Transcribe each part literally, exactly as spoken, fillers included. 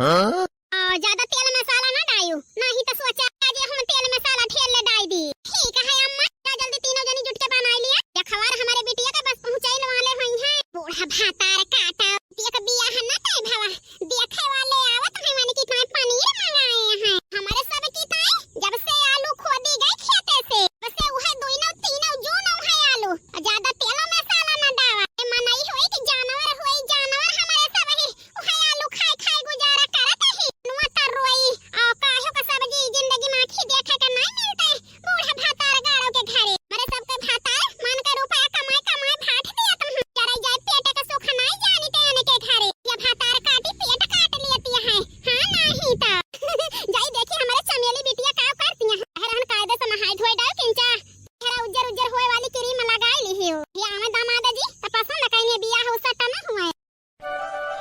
हाँ? आ, ज्यादा तेल मसाला ना डायू, नाही तो सोचा जे हम तेल मसाला ढेर ले डाई दी। ठीक है अम्मा, जा जल्दी तीनों जनी जुट के बनाई लिया। देखवार हमारे बिटिया का बस पहुँचाई वाले हुई हैं। बूढ़ा भातार काटा, एक बियाह ना तय भवा, देखे वाले आवत हैं मन की ताई पनीर मंगाए हैं। हमारे सब की ताई जब से आलू खोदी गए खेते से, बस उहे दुइनो तीनों जून उहे आलू, ज्यादा तेल मसाला ना डावा। ए मनई होई कि जानवर होई, जानवर हमारे सब ही उहे आलू खाए खाए गुजारा करत ही। नुआ तरोई और काहो का सब्जी जिंदगी में आँखी देखे के नहीं मिलते। बूढ़ा भातार गाड़ो के घरे। मरे सबके भातार मन के रुपया कमाए कमाए भाट दिया तुम। जरा जाए पेट के सुख नहीं जानी ते आने के घरे। ये भातार काटी पेट काट लेती है। हाँ नहीं तो। जाई देखी हमारे चमेली बिटिया का करती हैं। रहन कायदे से नहाए धोए डाल किंचा। हरा उज्जर उज्जर होए वाली क्रीम लगाई ली हो। ये आवे दामाद जी, तो पसंद कहीं बियाह हो सटा ना हुआ।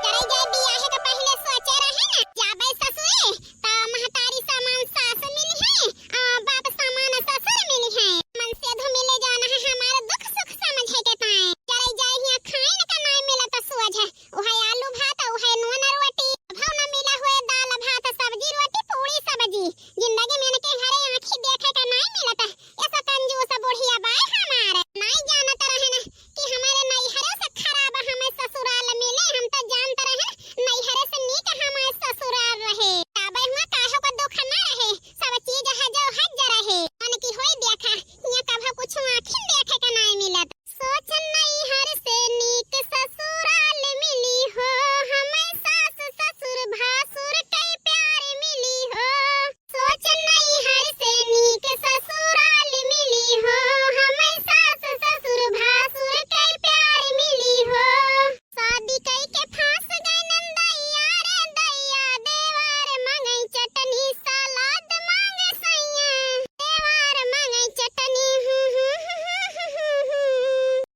करे जाए बियाहे के पहिले सोचे रहे ना, जाबे ससुरे, त महतारी समान सास मिली है, आ बाप समान ससुर मिली है। मन से धो मिले जाना है हमारा दुख सुख समझे के ताए। करे जाए हिया खाए न का नाई मिला त सुअझ है। उहे आलू भात, उहे नून रोटी, भाव न मिला हुए दाल भात, सब्जी रोटी, पूड़ी सब्जी। जिंदगी में इनके घरे आँखी देखे का नाई मिलत। ऐसा कंजूस बुढ़िया बाय हमार। नाई जानत रहन कि हमारे नैहरे से खराब हमें ससुराल मिले। हम तो जानत रहन नैहरे से नीक हमारे ससुराल रहे। तबे हुआ काहो को दुख ना रहे, सब चीज हजो हज रहे। मन की होई देखा, हिया कभो कुछ आँखिन देखे के नाई मिलत। सोच नैहर से नीक ससुराल मिली हो, हमें सास ससुर भासुर के प्यार मिली हो। सोच नैहर से नीक ससुराल मिली हो, हमें सास ससुर भासुर के प्यार मिली हो। शादी कई के फांस गए नंदैया रे दैया, देवार मांगे चटनी सलाद मांगे सैया, देवार मांगे चटनी। हूँ, हूँ, हूँ।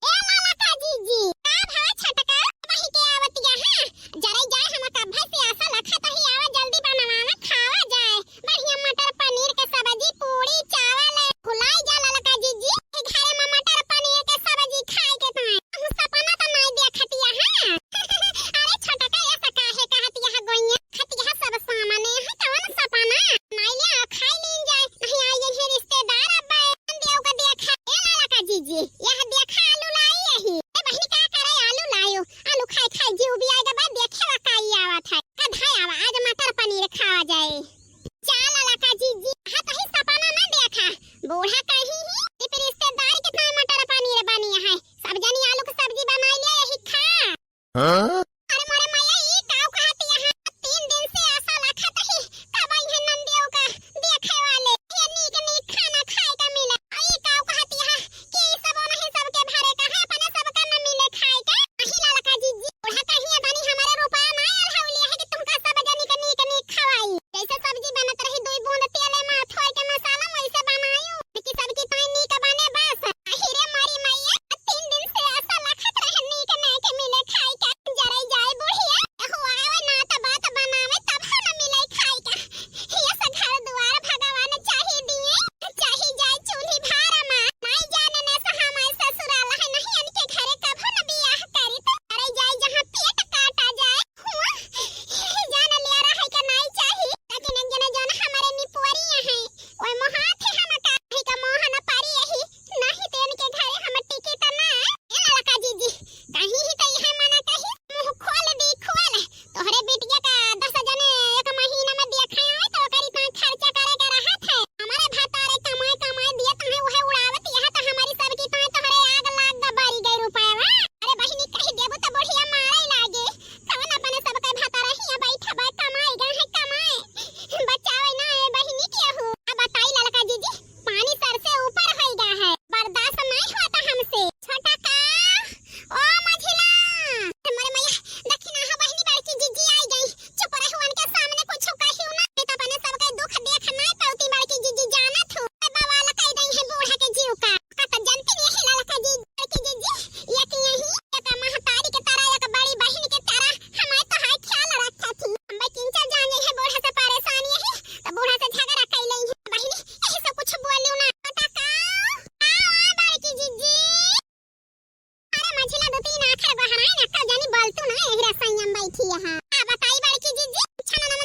ए लाला का जीजी, का भवा छटका, वही के आवतिया है? जरे जाए, हम कब्बे से आसा लखत ही, आवा जल्दी बनवावा, खावा जाए। बढ़िया मटर पनीर के सब्जी, पूड़ी, चावल, भुलाई जा ललका जीजी, ई घरे में मटर पनीर के सब्जी खाए के ताई। हम सपना तो नहीं देखतिया है। अरे छोटका, ये तो काहे कहतिया है गोइया? खतिया सब सामने है, कौन सपना? नहीं ले, खाई लीन जाए। नहीं आई ये रिश्तेदार अब आए, हम देव का देखा। ए ललका जीजी, यह देखा आलू लाई यही। ए बहिनी का करे आलू लायो? आलू खाए खाए जीव भी आएगा, बाद देखे ला काई आवत है। कधा आवा, आज मटर पनीर खावा जाए। चाल ललका जीजी, हाँ तो ही सपना ना देखा। बूढ़ा कहीं ही, ई रिश्तेदार के ताई मटर पनीर बनी है। सब जनी आलू के सब्जी बनाई ले यही खा। हाँ? अरे मोरे मैया, ई काऊ कहत यहाँ? तीन दिन से आसा लखत ही, कब आई है नंदियों का देखे वाले। ये नीक नीक खाना खाए का मिला। ई काऊ कहत यहाँ कि ई सब नहीं सबके भरे का है, अपने सबका न मिले खाए का। अही ललका जीजी, बूढ़ा कहीं अदानी हमारे रुपया ना आल हौली है कि तुमका सब जनी के नीक नीक खवाई। जैसे सब्जी बनत रही, दुई बूंद तेले में थोड़ के मसाला, वैसे बनायू। कि सबकी ताई नीक बने बस। अही रे मोरी मैया, तीन दिन से आसा लखत रहे नीक नाई के मिले खाई के। जरे जाए बुढ़िया, हुआ आवे ना त बात बनावे तब हम मिले खाई के। ये से घर दुआर भगवान चाही दिए, चाही जाए चूल्ही भारा मा। नाई जाने ने से हमारे ससुराल है, नहीं इनके घरे कभो न बियाह करी त। जरे जाए जहाँ पेट काटा जाए, हुआ जान लिया रहे के नाई चाही। लेकिन एक जने जौन हमारे निपोरिया है, ओए मोहाथे हम का, ही का मोहन पारी यही, नहीं तो इनके घरे हम टिकी त ना। ए ललका जीजी, कहीं ही तो यह मना कही, मुंह खोल दी खोल। तोहरे बिटिया का दस जने एक महीना में देखा आए तो ओकरी पास खर्चा करे के रहत है। हमारे भतारे कमाए कमाए दिए तहे उहे उड़ावत, यह तो हमारी सबकी ताई तोहरे आग लाग ग बारी गई रुपया। अरे बहिनी कही देबू तो बुढ़िया मारे लागे। कौन अपने सबके भतारा हिया बैठा बा, कमाए गए हैं, कमाए। बचावे ना ए बहिनी केहू। अब बताई ललका जीजी, पानी सर से ऊपर होई गया है, बर्दाश्त नहीं होता हमसे। छोटा का, ओ मझिला, मोरे मैया, देखी ना हो बहिनी, बड़की जीजी आई गई। चुप रहो, उनके सामने कुछ कहियो ना, नहीं तो अपने सबके दुख देख नहीं पाती बड़की जीजी, जानत हो। ए बवाल कह दई है बूढ़ा के जीव का। का तो जनती नहीं है ललका जी, बड़की जीजी, ये कि यही, एक महतारी के तरह, एक बड़ी बहिन के तरह, हमारे तो हाय ख्याल रखा थी। हम भाई किंचा जाने है बूढ़ा से परेशान यही, तो बूढ़ा से झगड़ा कर ले है। बहिनी, यही से कुछ बोलियो ना। छोटा का, आओ, आओ, बड़की जीजी। अरे मझिला दो तीन आखर गोहराई ना, कब जानी बोल तू ना, यही रसोईया में बैठी है। हाँ, बताई बड़की जीजी, छनन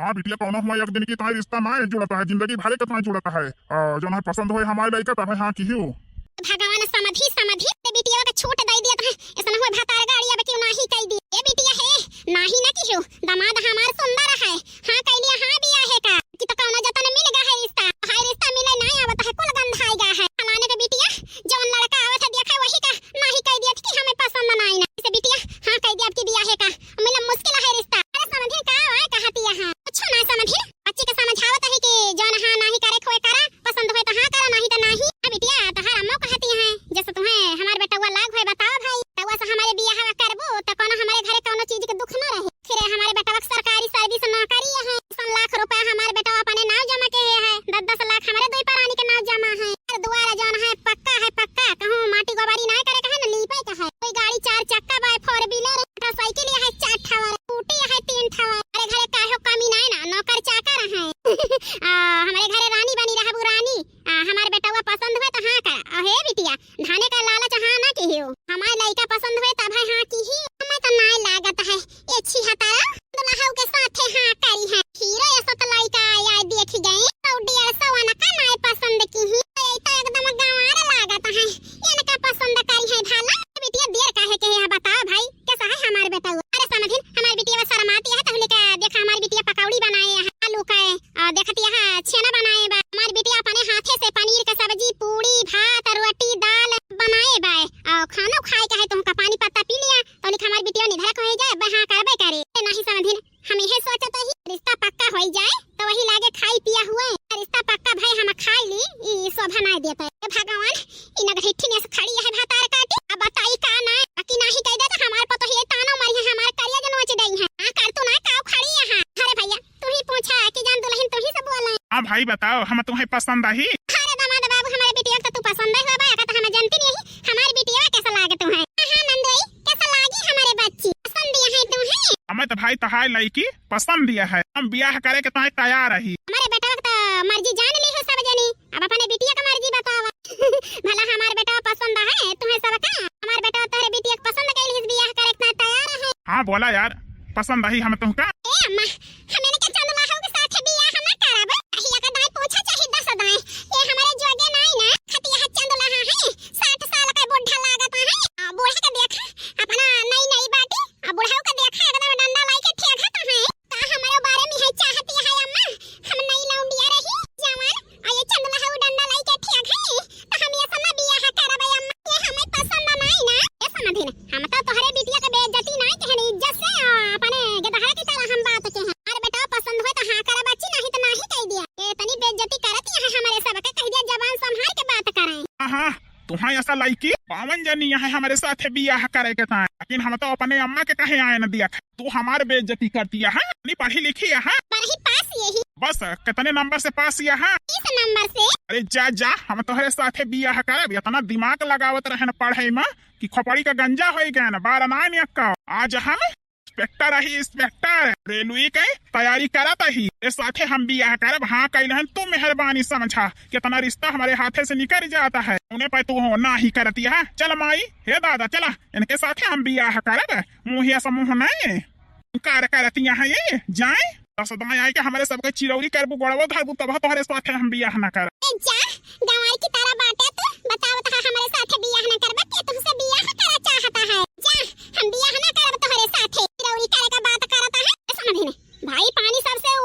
हाँ बिटिया, कौनो हुआ एक दिन की ताई रिश्ता नाहीं जुड़ता है, जिंदगी भरे के ताई जुड़ता है। आ, जौन है पसंद होए हमारे लइका तब है हाँ किहियो। भगवान समधी समधी ते बिटिया के छूट दइ दिया तहे, ऐसन हुए भतार गाड़ी अब क्यों नाहीं कइ दी। ए बिटिया हे, नाहीं ना किहियो, दामाद हमार सुंदर है, हाँ कइ लिया, हाँ बियाहे का, कि तो कौनो जतन मिल गा है रिश्ता, हाय रिश्ता मिले नाहीं आवत है, कुल गंधाइ गा है। फलाने के बिटिया जौन लड़का आवत है देखा वही का नाहीं कइ दिया कि हमें पसंद नाहीं ना, इसे बिटिया हाँ कइ दिया अब की बियाहे का, मिला मुश्किल है रिश्ता। अरे समधी का आए कहती है, कुछ ना समधी, बच्ची के समझावत है कि जौन हाँ नाहीं करे खोए करा, पसंद होए तो हाँ करा, नाहीं तो नाहीं। हाँ बिटिया, तोहार अम्मो कहती है, जैसे तुम्हें हमार बेटवा लाग होए बताओ भाई, बेटवा से हमारे बियाह करबो तो कौनो हमारे घरे कौनो चीज के दुख न रहे। फिर हमारे बेटवा के सरकारी सर्विस नौकरी है, दस लाख रुपया हमारे बेटवा अपने नाव जमा के है, दस दस लाख हमारे दुई परानी के नाव जमा है। घर दुआर जौन है पक्का है, पक्का, कहूँ माटी गोबारी नाहीं करे के है ना, लीपे के है। कोई गाड़ी चार चक्का बा, four wheeler, मोटरसाइकिल है चार ठवा, स्कूटी है तीन ठवा। अरे घरे काहो कमी नाहीं ना, नौकर चाकर है। आ, हमारे घरे रानी बनी रहबू रानी। आ, हमार बेटवा पसंद हुए तो हाँ करा। अहे बिटिया, धने का लालच हाँ ना किहियो। हमार लइका पसंद हुए तब है हाँ किही। हमें तो नाहीं लागत है, ए छिहत्तरा दुल्हऊ के साथे हाँ करी है। हीरो ऐसा तो लइका आया देखी गए, सौ डेढ़ सौ अनका नाहीं पसंद किही। ये तो एकदम गंवार लागत है, इनका पसंद करी है भला। बिटिया देर काहे के है, बताओ भाई, कैसा है हमार बेटवा? अरे समधिन, हमार बिटिया शर्माती है, तहले का देखा हमार बिटिया पकौड़ी बनाए है, आलू का आ, देखत यहाँ छेना बनाए बा। हमार बिटिया अपने हाथे से पनीर के सब्जी, पूड़ी, भात, रोटी, दाल बनाए बा। आ, खानो खाए के है तो उनका पानी पत्ता पी लिया, तो लिख हमार बिटिया निधरक हो जाए, बा हाँ करबे करे। ए, नाहीं समधिन, हम यही सोचत ही रिश्ता पक्का हो जाए, तो वही लागे खाई पिया हुए। रिश्ता पक्का भाई हम खाई ली, ई शोभा नाहीं देते। ए भगवान, ई नगरिठी में से खड़ी है भातार काटी, अब बताई का ना, बाकी नाहीं कह दे तो हमार पतोहिए तानो मारी है, हमार करिया जो नोच दई है। हाँ कर तू ना काव खड़ी है। अरे भैया, तू ही पूछा कि जान दुल्हन तू ही से बोले। हाँ भाई बताओ, हम तुम्हें पसंद आही? अरे दामाद बाबू, हमारे बिटिया के तो तू पसंद है हो बा, का तो हम जानती नहीं, हमारे बिटिया कैसा लागे तुम्हें? हाँ, हाँ, नंदोई, कैसा लागी हमारे बच्ची? पसंद दिया है तुम्हें? हमें तो भाई तहार लड़की पसंद दिया है, हम ब्याह करे के तुम्हें तैयार रही। हमारे बेटवा के तो मर्जी जान ली हो सब जनी, अब अपने बिटिया का मर्जी बतावा। भला हमार बेटवा पसंद है तुम्हें सबका? हमार बेटवा तोहरे बिटिया के पसंद कइल हिस, बियाह करे के तैयार है। हाँ बोला यार, पसंद आई हम तुमका। ए अम्मा, हम इनके चंदुलाहा के साथ बियाह ना करब। कहिया का दाई पूछा चाहे दस दाई, ये हमारे जोगे नाई ना। खतिया चंदुलाहा है, साठ साल का बूढ़ा लागत है। आ, बूढ़ा के देखा, अपना नई नई बाटी, आ बुढ़ऊ के देखा एकदम डंडा लाई के ठेकत है। का हमरो बारे में है चाहती है अम्मा? हम नई लौंडिया रही जवान, आ ये चंदुलाहा डंडा लाई के ठेक है, तो हम ये समय बियाह करब अम्मा, ये हमें पसंद नाई ना। ए समधिन, हम तो तोहरे बिटिया के बेइज्जती नाई कहनी, इज्जत से, आ, अपने गेदहरा की तरह हम बात के हैं। अरे बेटा, पसंद होए तो हाँ करा बच्ची, नाहीं तो नाहीं कह दिया। ए, इतनी बेइज्जती करत यहाँ हमारे सबके, कह दिया जबान संभाल के बात करें। हाँ, हाँ, तुहाँ ऐसा लइकी पावन जनी है हमारे साथे बियाह करे के ताई, लेकिन हम तो अपने अम्मा के कहे आए न दिया। तू हमार बेइज्जती करती है, हाँ? नहीं पढ़ी लिखी है, हाँ? पढ़ी पास यही। बस, कितने नंबर से पास यही, हाँ? तीस नंबर से। अरे जा, जा, हम तोहरे साथे बियाह करब। इतना दिमाग लगावत रहे न पढ़े में कि खोपड़ी का गंजा होई गए न, बारह नाइन एक्का। आज हम इंस्पेक्टर ही, इंस्पेक्टर। रेलवे के तैयारी करत ही। ए साथे हम बियाह करब, हाँ कइल हन, तू मेहरबानी समझा। कितना रिश्ता हमारे हाथे से निकल जाता है, उन्हें पे तू हो ना ही करती है। चल माई, हे दादा, चला, इनके साथे हम बियाह करब। मुँहिया समूह नहीं, इनकार करती है ये, जाए। दस दाएं आए के हमारे सबके चिरौरी करबू, गोड़वो धरबू, तब तोहरे साथे हम बियाह ना करब। ए जा, गंवार की तरह बाटे तू, बतावत है हमारे साथे बियाह ना करबा, के तुमसे बियाह करा चाहता है? जा, हम बियाह ना करब तोहरे साथे। चिरौरी करे का बात करत है। ए समधिन, भाई पानी सबसे